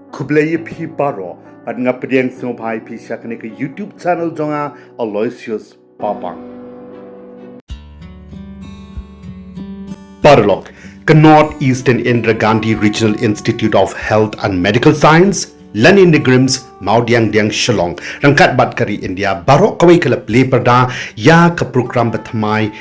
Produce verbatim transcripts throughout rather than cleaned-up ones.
Khublei ïa phi baroh, bad nga pdiang sngewbha ïa phi sha kane ka YouTube channel jong nga, Aloysius Papang. Paralok, ka North Eastern Indira Gandhi Regional Institute of Health and Medical Science, lane NEIGRIHMS, Mawdiangdiang Shillong, ryngkat bad ka ri India baroh kawei ka la plie pyrda ïa ka program bathymmai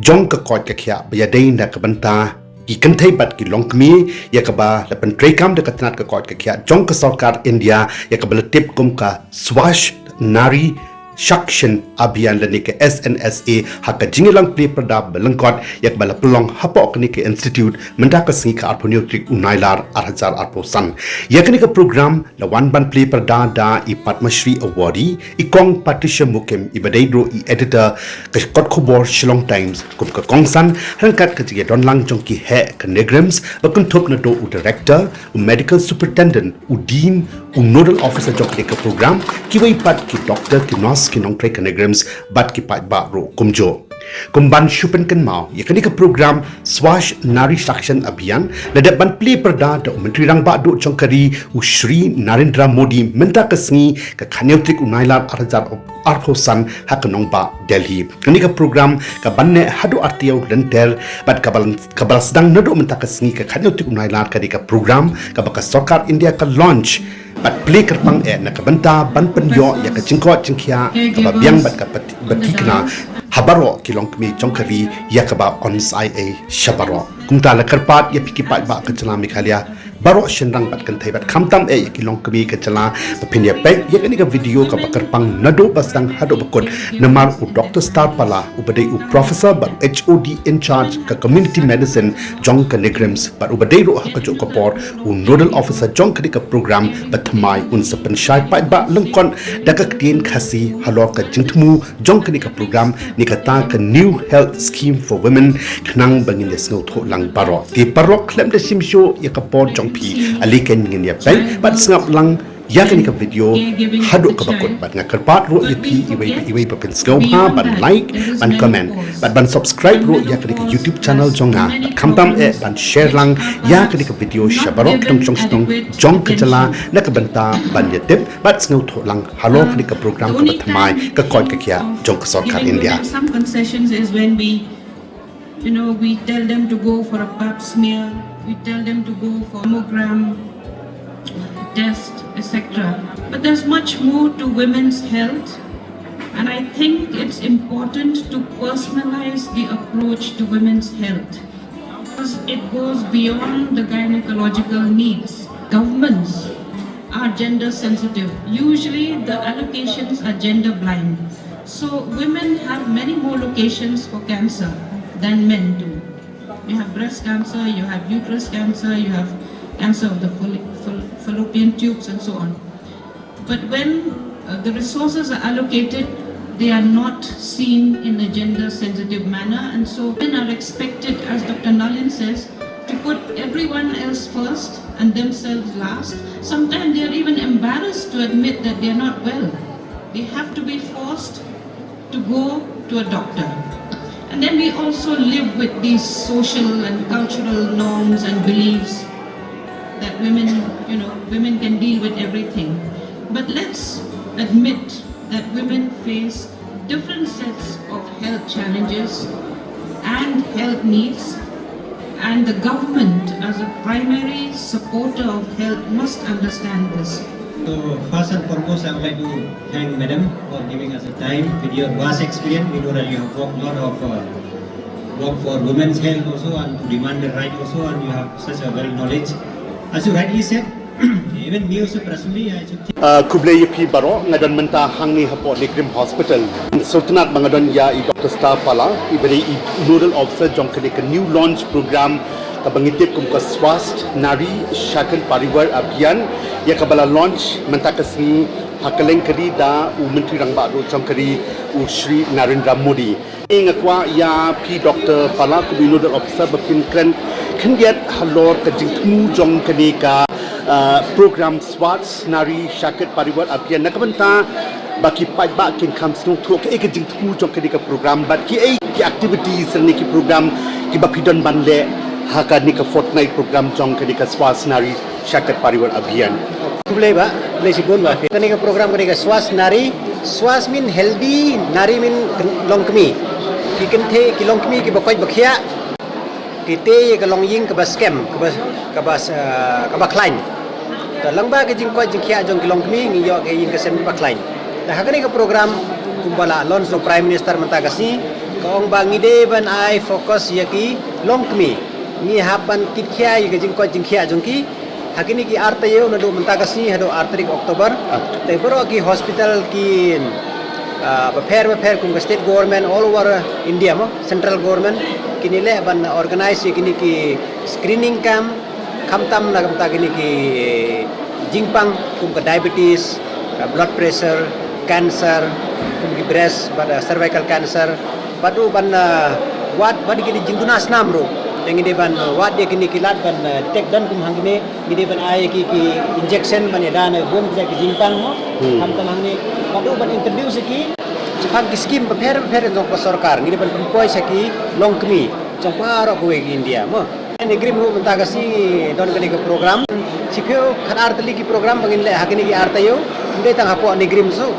jong ka koit ka khiah ba ïadei na ka bynta ki kynthei bad ki longkmie, ïa kaba la pyntreikam da ka tnat ka koit ka khiah jong ka sorkar India, ïa kaba la tip kum ka Swasth Nari Shakshan Abhiyan lane ka S N S A, ha ka jingïalang plie pyrda ba lyngkot, ïa kaba la pynlong hapoh kane ka institute mynta ka sngi ka arphew hynñiew tarik u Nailar ar hajar arphew san. Ïa kane ka program la wan ban plie pyrda da i Padma Shri Awardee, i Kong Patricia Mukim, iba dei ruh i editor ka kot khubor Shillong Times, kum ka kongsan, ryngkat ka jingïadon lang jong ki heh ka NEIGRIHMS, ba kynthup naduh u director, u medical superintendent, u dean, u nodal officer jong kane ka program, kiwei pat ki doctor, ki nurse, ki nongtrei ka NEIGRIHMS, bad ki paidbah ruh kumjuh. Kum ban shu pynkynmaw ïa kane ka program Swasth Nari Shakshan Abhiyan, la dep ban plie pyrda da u Myntri Rangbah Duh jong ka ri, u Shri Narendra Modi, mynta ka sngi ka khathynñiew tarik u Nailar ar hajar arphew san, ha ka nongbah Delhi. Kane ka program ka ban neh haduh artiew lynter, bad kaba la, kaba la sdang naduh mynta ka sngi ka khathynñiew tarik u Nailar. Kane ka program kaba ka sorkar India ka launch bad plie kyrpang eh na ka bynta ban pynïoh ïa ka jingkoit jingkhiah kaba biang bad kaba thikna ha baroh ki longkmie jong ka ri, ïa kaba yn sa ai sha baroh. Kumta la kyrpad ïa phi ki paidbah ka jylla Meghalaya baroh, shynrang bad kynthei, bad khamtam eh ïa ki longkmie ka jylla, ba phin ïa peit ïa kane ka video kaba kyrpang naduh ba sdang haduh ba kut, namar u Doctor Star Pala, uba dei u professor bad H O D in charge ka community medicine jong ka NEIGRIHMS, bad uba dei ruh ha kajuh ka por u nodal officer jong kane ka program bathymmai, un sa pynshai paidbah lyngkot da ka ktien Khasi halor ka jingthmu jong kane ka program, ne kata ka New Health Scheme for Women, khnang ba ngin ïa sngewthuh lang baroh. Te paralok, khlem da shim shuh ïa ka por jong phi, ale kan ngin ïa peit bad sngap lang ïa kane ka video haduh kaba kut, bad nga kyrpad ruh ïa phi iwei pa iwei ba phin sngewbha ban like, ban comment, bad ban subscribe ruh ïa kane ka YouTube channel jong nga, bad khamtam eh ban share lang ïa kane ka video sha baroh ki nongshong shnong jong ka jylla, na ka bynta ban ïa tip bad sngewthuh lang halor kane ka program kaba thymmai ka koit ka khiah jong ka sorkar India. Some concessions is when we, you know, we tell them to go for a pap smear, we tell them to go for mammogram test, et cetera. But there's much more to women's health, and I think it's important to personalize the approach to women's health. Because it goes beyond the gynecological needs. Governments are gender sensitive. Usually, the allocations are gender blind. So, women have many more locations for cancer than men do. You have breast cancer, you have uterus cancer, you have cancer of the falli- fall- fallopian tubes, and so on. But when uh, the resources are allocated, they are not seen in a gender sensitive manner, and so women are expected, as Doctor Nalin says, to put everyone else first and themselves last. Sometimes they are even embarrassed to admit that they are not well. They have to be forced to go to a doctor. And then we also live with these social and cultural norms and beliefs that women, you know, women can deal with everything. But let's admit that women face different sets of health challenges and health needs, and the government, as a primary supporter of health, must understand this. So, first and foremost, I would like to thank Madam for giving us a time. With your vast experience, we know that you have worked a lot of uh, work for women's health also and to demand the right also, and you have such a well knowledge. As you rightly said, even me also personally, I should think. Uh, khublei ïa phi baroh, nga don mynta hangne hapoh NEIGRIHMS Hospital. Sngewtynnat ba nga don ïa i Doctor Star Pala, iba dei i nodal officer jong kane ka new launch program kaba ngi tip kum ka Swasth Nari Shakti Parivar Abhiyan, ïa kaba la launch mynta ka sngi ha kylleng ka ri da u Myntri Rangbah Duh jong ka ri, u Shri Narendra Modi. Nga kwah ïa phi Doctor Pala kum i nodal officer ba phin kren khyndiat halor ka jingthmu jong kane ka, uh, program Swasth Nari Shakti Parivar Abhiyan, na ka bynta ba ki paidbah kin kham sngewthuh kaei ka jingthmu jong kane ka program, bad kiei ki activities ne ki program kiba phi don ban leh ha kane ka fortnight program jong kane ka Swasth Nari Shakat Parivar Abhiyan. Khublei ba, khublei shibun ba. Kane ka program kane ka Swas Nari, Swas mean healthy, Nari mean longkmie. Ki kynthei, ki longkmie kiba koit ba khiah, ki tei ïa ka longïing kaba skhem, kaba, kaba, eh, kaba khlaiñ. Te lyngba ka jingkoit jingkhiah jong ki longkmie ngi ïoh ka ïing ka sem kaba khlaiñ. Te ha kane ka program kumba la launch u Prime Minister mynta ka sngi, ka ong ba ngi dei ban ai focus ïa ki longkmie. Ngi hap ban kit khia ïa ka jingkoit jingkhiah jong ki ha kine ki ar taïew, naduh mynta ka sngi haduh ar tarik October. Te baroh ki hospital ki, ah, bapher bapher kum ka state government all over India mo, central government, kine leh ban organize ïa kine ki screening camp, khamtam na ka bynta kine ki jingpang kum ka diabetes, ka blood pressure, cancer, kum ki breast bad, ah, cervical cancer, bad ruh ban, ah, wad bad kine jingduna snam ruh. Te ngi dei ban, ah, wad ïa kine ki lad ban, ah, detect don kum hangne, ngi dei ban ai ki, ki injection ban ïada na bun ki jingpang mo. Khamtam hangne bad ruh ban introduce ki shaphang ki scheme bapher bapher jong ka sorkar, ngi dei ban pynpoi sha ki longkmie jong baroh kawei ka India mo. NEIGRIHMS ruh mynta ka sngi don kane ka program. Shiphew khatar tylli ki program ba ngin leh ha kine ki ar taïew. Ym dei tang hapoh NEIGRIHMS ruh,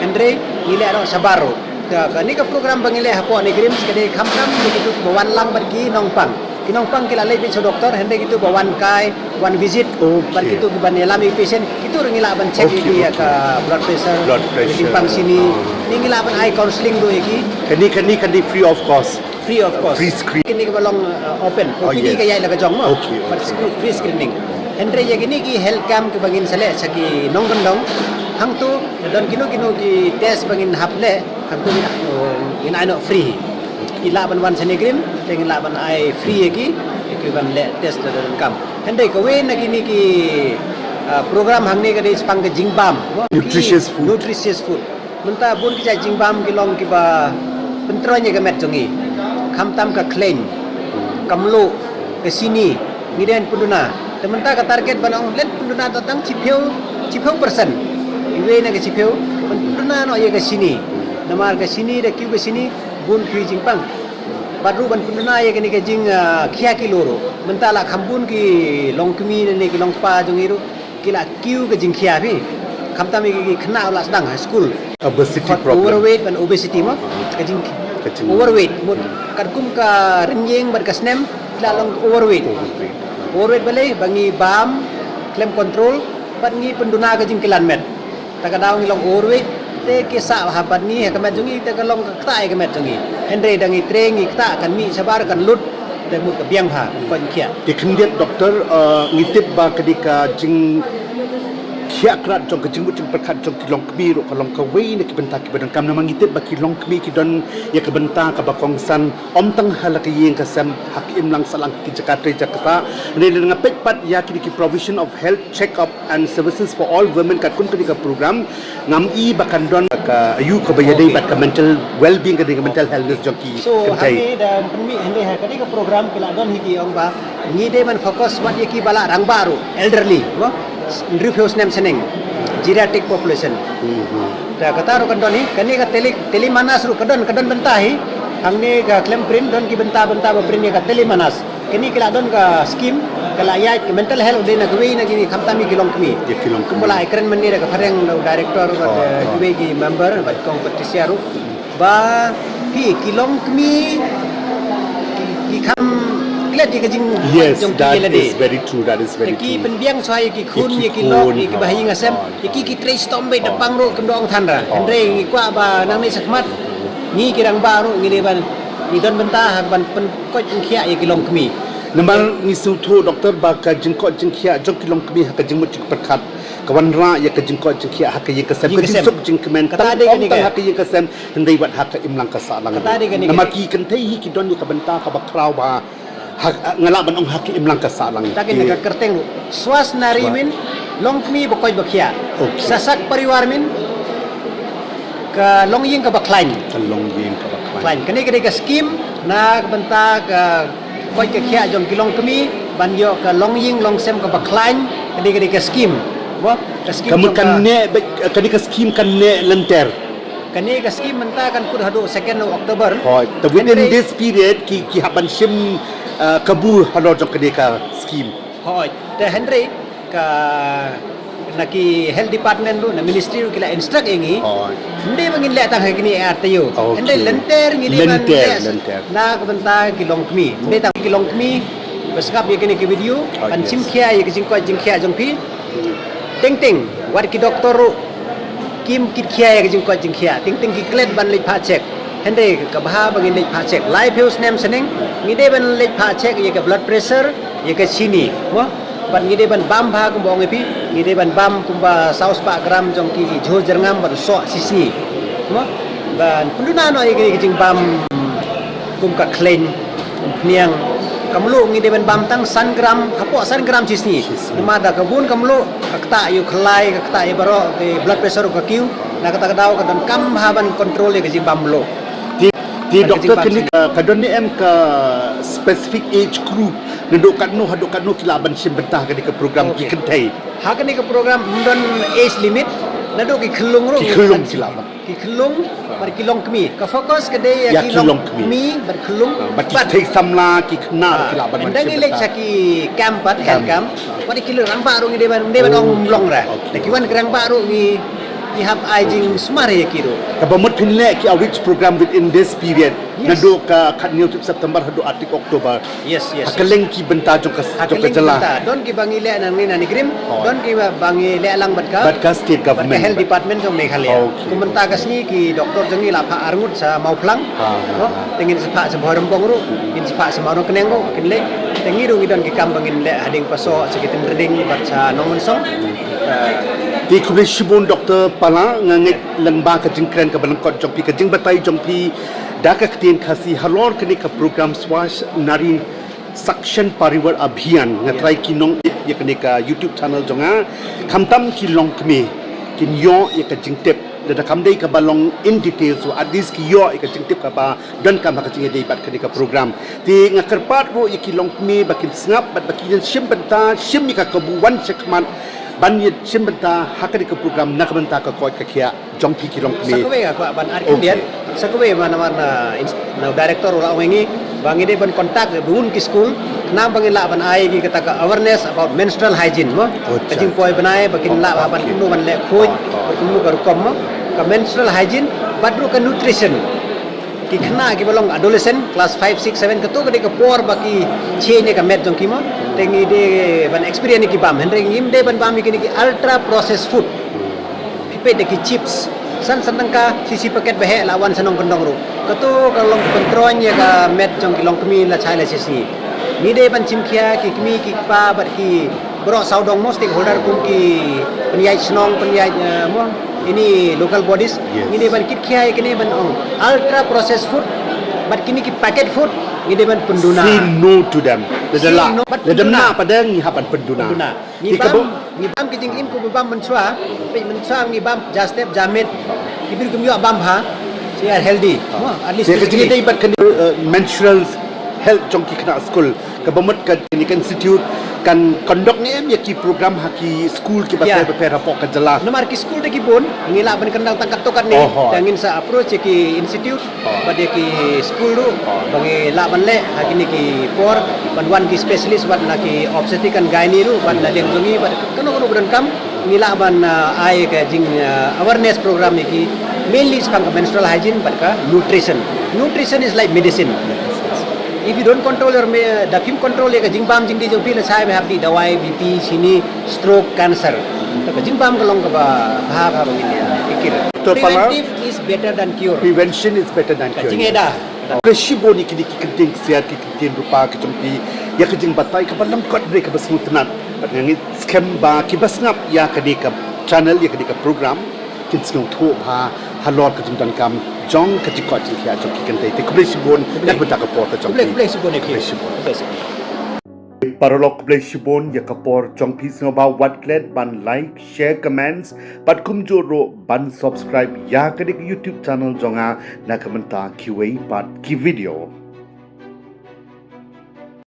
hynrei ngi leh ruh shabar ruh. Ka, kane ka program ba ngin leh hapoh NEIGRIHMS ka dei khamtam ïa kito kiba wan lang bad ki nongpang. Ki nongpang ki la leit beit sha doktor, hynrei kito ba wan kai, wan visit bad kito kiban ïalam ïa ki patient, kito ruh ngi lah ban check ïa ki ïa ka blood pressure, blood pressure, jingpang shini. Ngi lah ban ai counselling ruh ïa ki. Kane, kane, kane free of cost. Free of cost. Free screen. Kine kiba long, uh, open. OPD ka ïaid la ka jong mo. But screen, free screening. Hynrei ïa kine ki health camp kiba ngin sa leh sha ki nongkyndong, hangto don kino kino ki test ba ngin hap leh, hangto ngin, uh, ngin ai noh free. Ki lah ban wan sha NEIGRIHMS, te ngin lah ban ai free ïa ki, ïa ki ban leh test da donkam. Hynrei kawei na kine ki, uh, program hangne ka dei shaphang ka jingbam mo. Nutritious food. Nutritious food. Mynta bun ki jait jingbam ki long kiba pyntroiñ ïa ka met jong ngi. Khamtam ka khleiñ, ka mluh, ka shini, ngi dei ban pynduna. Te mynta ka target ban ong leit pynduna tang shiphew, shiphew percent. Iwei na ka shiphew ban pynduna noh ïa ka shini. Namar ka shini, da kiew ka shini bun ki jingpang. Bad ruh ban pynduna ïa kane ka jing, ah, khia kilo ruh. Mynta la kham bun ki longkmie ne ki longkpa jong ngi ruh ki la kiew ka jingkhia phi. Khamtam ïa ki khynnah la sdang high school. Obesity problem. Overweight bad obesity mo. Ka jing, ka jing overweight mo. Katkum ka rynïeng bad ka snem ki la long overweight. Overweight. Overweight balei? Ba ngi bam khlem control bad ngi pynduna ka jingkilan met. Ta ka daw ngi long overweight, te ki sah ha bad ngi ha ka met jong ngi, te ka long ka ktah ïa ka met jong ngi. Hynrei da ngi trei ngi ktah kan mih shabar kan lut, te mut ka biang bha, kan koit khiah. Te khyndiat doktor, eh, ngi tip ba ka dei ka jingkhiah krat jong ka jingmut jingpyrkhat jong ki longkmie ruh ka long kawei na ki bynta kiba donkam, namar ngi tip ba ki longkmie ki don ïa ka bynta kaba kongsan ym tang ha la ka ïing ka sem, ha ka imlang sahlang, ki jaka trei jaka ktah. Hynrei lada nga peit pat ïa kine ki provision of health check up and services for all women katkum kane ka program, ngam i ba kan don ka aïu kaba ïadei bad ka mental well-being, ka dei ka mental healthness jong ki kynthei. So hangne da pynmih hynrei ha kane ka program ki la don hi ki ong ba ngi dei ban focus wat ïa kiba la rangbah ruh, elderly mo, hynriewphew snem shaneng, geriatric population. Da kata ruh kan don hi, kane ka tele, telemanas ruh ka don, ka don bynta hi. Hangne ka khlem print don ki bynta, bynta ba print ïa ka telemanas. Kine ki la don ka scheme, ka la ïaid ka mental health, u dei na kawei na kine khamtam ïa ki longkmie. Ïa ki longkmie. Kumba la ïakren mynne da ka phareng da u director bad, eh, kiwei ki member bad kong Patricia ruh. Ba phi ki longkmie ki, ki kham klet ïa ka jing, yes, jong ki, that is very true, that is very true. Ki pynbiang shuwa ïa ki khun, ïa ki lok, ïa ki bahaïing hasem, ïa ki ki trei shitom beit da pang ruh kim da ong than ra. Hynrei ngi kwah ba nangne shakhmat ngi ki rangbah ruh ngi dei ban, ngi don bynta ha ban pyn koit jingkhiah ïa ki longkmie. Namar ngi sngewthuh doktor ba ka jingkoit jingkhiah jong ki longkmie ha ka jingmut jingpyrkhat ka wanrah ïa ka jingkoit jingkhiah ha ka ïing ka sem, ka jingsuk jingkmen, tang ym tang ha ka ïing ka sem hynrei wat ha ka imlang ka sahlang. Namar ki kynthei hi ki don ïa ka bynta kaba khraw ba ha, nga lah ban ong ha ka imlang ka sahlang. Kata ka dei ka kyrteng ruh. Swas Nari mean longkmie ba koit ba khiah. Sasak Parivar mean ka longïing kaba khlaiñ. Ka longïing kaba khlaiñ. Kane ka dei ka scheme na ka bynta ka koit ka khiah jong ki longkmie ban ïoh ka longïing longsem kaba khlaiñ. Kane ka dei ka scheme. Mo, ka scheme ka mut kan neh, kane ka scheme kan neh lynter. Kane ka scheme mynta kan kut haduh second of October. Hooid. Te within this period ki, ki hap ban shim, eh, kabu halor jong kane ka scheme. Hooid. Te hynrei Ka na ki health department ruh, na ministry ruh ki la instruct ïa ngi. Oh. Ym dei ba ngin leh tang ha kine ar taïew. Okay. Hynrei lynter ngi dei ban lynter, leh lynter na ka bynta ki longkmie. Ym dei tang ki longkmie ba sngap ïa kine ki video, oh, ban shim khia ïa ki jingkoit jingkhiah jong phi. Teng teng wat ki doktor ruh kim kit khia ïa ka jingkoit jingkhiah, teng teng ki klet ban leit phah check. Hynrei ka bha ba ngin leit phah check laiphew snem shaneng. Ngi dei ban leit phah check ïa ka blood pressure, ïa ka chini, mo. Bad ngi dei ban bam bha kumba ong ïa phi, ngi dei ban bam kumba saw spah gram jong ki jhur jyrngam ban soh shisngi, mo. Ban pynduna noh ïa ki jingbam kum ka khleiñ, phniang. Ka mluh ngi dei ban bam tang san gram, hapoh san gram shisngi. Shisngi. Namar da ka bun ka mluh, ka ktah ïa u khlai, ka ktah ïa baroh ki blood pressure ka kiew. Na kata ka daw ka donkam bha ban control ïa ka jingbam mluh. Te, te doctor, kane ka, ka don ne em ka specific age group, naduh katno haduh katno ki lah ban shim bynta ha kane ka program, ki kynthei? Ha kane ka program ym don age limit, naduh ki khyllung ruh ki khyllung ki lah ban. Ki khyllung bad ki longkmie. Ka focus ka dei ïa ki longkmie bad khyllung. Ah, bad ki kynthei samla, ki khynnah ruh ki lah ban. Ynda ngi leit sha ki camp pat, health camp, bad ki rangbah ruh ngi dei ban, dei ban ong ym long re. Da ki wan ki rangbah ruh ngi, ngi hap ai jingsumar ïa ki ruh. Kaba mut phin leh ki outreach program within this period. Yes. Naduh ka khatnïew tarik September haduh ar tarik October. Yes, yes. Ha kylleng ki bynta jong ka, jong ka jylla. Don kiba ngi leh nangne na NEIGRIHMS, don kiba ngi leh lang bad ka, bad ka state government, bad ka health department jong Meghalaya. Okay. Kum mynta ka sngi ki doktor jong ngi la phah arngut sha Mawphlang. Te ngin sa phah sha Bhoirymbong ruh, ngin sa phah sha Mawryngkneng ruh, kin leh. Te ngi ruh ngi don ki kam ba ngin leh hading paso sha ki Tyndrading bad sha Nongmynsong. Te khublei shibun Doctor Pala, nga ngeit lyngba ka jingkren kaba lyngkot jong phi, ka jingbatai jong phi da ka ktien Khasi halor kane ka program Swasth Nari Saksham Parivar Abhiyan, nga trai ki nong ïa kane ka YouTube channel jong nga, khamtam ki longkmie kin ïoh ïa ka jingtip, lada kam dei kaba long in details, at least ki ïoh ïa ka jingtip kaba donkam ha ka jingïadei bad kane ka program. Te nga kyrpad ruh ïa ki longkmie ba kin sngap bad ba kin shim bynta, shim ïa ka kabu wan shakhmat ban ïa shim bynta ha kane ka program na ka bynta ka koit ka khiah jong phi ki longkmie. Sa kawei nga kwah ban add khyndiat. Sa kawei, namar na, na director u la ong ïa ngi ba ngi dei ban contact bun ki school, khnang ba ngin lah ban ai ki kata ka awareness about menstrual hygiene, mo. Ka jingpoi bnai, ba kin lah ban kumno ban leh khuid, ba kumno ka rukom, mo. Ka menstrual hygiene bad ruh ka nutrition. Ki khynnah kiba long adolescent, class five, six, seven, kato ka dei ka por ba ki change ïa ka met jong ki, mo. Te ngi dei ban experience ïa ki bam, hynrei ngim dei ban bam ïa kine ki ultra processed food. Phi peit da ki chips, san san tyngka shi shi packet ba heh la wan sha nongkyndong ruh. Kato ka long pyntroiñ ïa ka met jong ki longkmie la shai la shisngi. Ngi dei ban shim khia ki kmie ki kpa bad ki baroh sawdong, mo, stakeholder kum ki pynïaid shnong, pynïaid, eh, mo, ini local bodies. Ngi dei ban kit khia ïa kine ban ong ultra processed food bad kine ki packet food ngi dei ban pynduna. Say no to them. Lada lah, lada mnah pat de ngi hap ban pynduna. Ngi bam, ngi bam ki jingim kumba bam mynshuwa, peit mynshuwa ngi bam ja step ja miet. Ki briew kim ïoh bam bha, ki healthy. Mo, at least physically. Te ka jingïadei bad kane, uh, menstrual health jong ki khynnah skul, kaba mut kane ka institute kan conduct ne em ïa ki program ha ki skul kiba pher bapher hapoh ka jylla? Namar ki skul de ki bun, ngi lah ban kyndaw tang katto katne. Te ngin sa approach ïa ki institute bad ïa ki skul ruh ba ngi lah ban leh ha kine ki por, ban wan ki specialist bad na ki obstetric and gynae ruh bad na liang jong ngi bad kano kano ba donkam, ngi lah ban, ah, ai ka jing, ah, awareness program ïa ki, mainly shaphang ka menstrual hygiene bad ka nutrition. Nutrition is like medicine. If you don't control your me-, da phim control ïa ka jingbam jingdih jong phi, lashai me hap dih dawai B P, chini, stroke, cancer. Te ka jingbam ka long kaba bha bha ba ngin ïa, ïa kyrpad. Preventive is better than cure. Prevention is better than cure. Ka jingïada. Khublei shibun ïa kine ki kyntien ksiar, ki kyntien rupa ki jong phi, ïa ka jingbatai kaba lyngkot bha kaba sngewtynnat. Bad nga ngeit skhem ba kiba sngap ïa kane ka channel, ïa kane ka program, kin sngewthuh bha halor ka jingdonkam jong ka jingkoit jingkhiah jong ki kyntien. Te khublei shibun na ka bynta ka por ka jong phi. Khublei shibun ïa phi. Khublei shibun. Paralok, khublei shibun ïa ka por jong phi. Sngewbha wat klet ban like, share, comments, bad kumjuh ruh ban subscribe ïa kane ka YouTube channel jong nga na ka bynta kiwei pat ki video.